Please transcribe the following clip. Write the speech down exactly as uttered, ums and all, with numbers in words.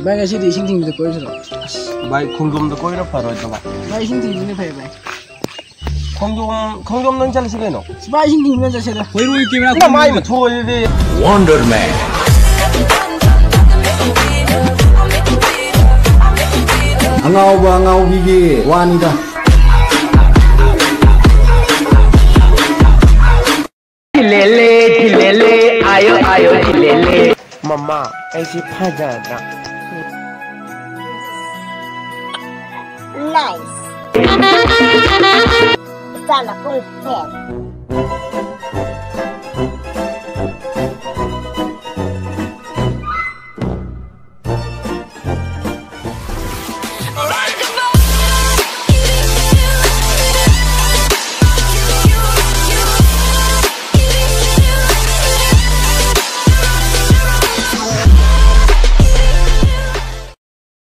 ꯚꯥꯏ, ꯉꯁꯤꯗꯤ ꯏꯁꯤꯡ ꯊꯤꯡꯕꯤꯗ ꯀꯣꯏꯔꯨꯁꯤꯔꯣ? ꯚꯥꯏ, ꯈꯣꯡꯖꯣꯝꯗ ꯀꯣꯏꯔ ꯐꯔꯣꯏꯗ꯭ꯔꯣ ꯚꯥꯏ? ꯚꯥꯏ, ꯏꯁꯤꯡ ꯊꯤꯡꯕꯤꯅ ꯐꯩ ꯚꯥꯏ. ꯈꯣꯡꯖꯣꯝ ꯈꯣꯡꯖꯣꯝꯗ ꯑꯣꯏꯅ ꯆꯠꯂꯁꯤ ꯀꯩꯅꯣ. ꯁꯤ ꯚꯥꯏ, ꯏꯁꯤꯡ ꯊꯤꯡꯕꯤꯅ ꯆꯠꯁꯤꯗ. ꯍꯣꯏꯔꯣꯏ ꯀꯦꯃꯦꯔꯥ ꯅꯃꯥꯏ ꯃꯊꯣꯛꯑꯗꯤ. Wonderman. ꯑꯉꯥꯎꯕ ꯑꯉꯥꯎꯕꯤꯒꯤ ꯋꯥꯅꯤꯗ. Chilele, chilele, ayo, ayo, chilele. ꯃꯃꯥ, ꯑꯩꯁꯤ ꯐꯖꯗ꯭ꯔꯥ? Nice. ꯆꯥꯅ ꯄꯨꯡ ꯇꯦꯟ.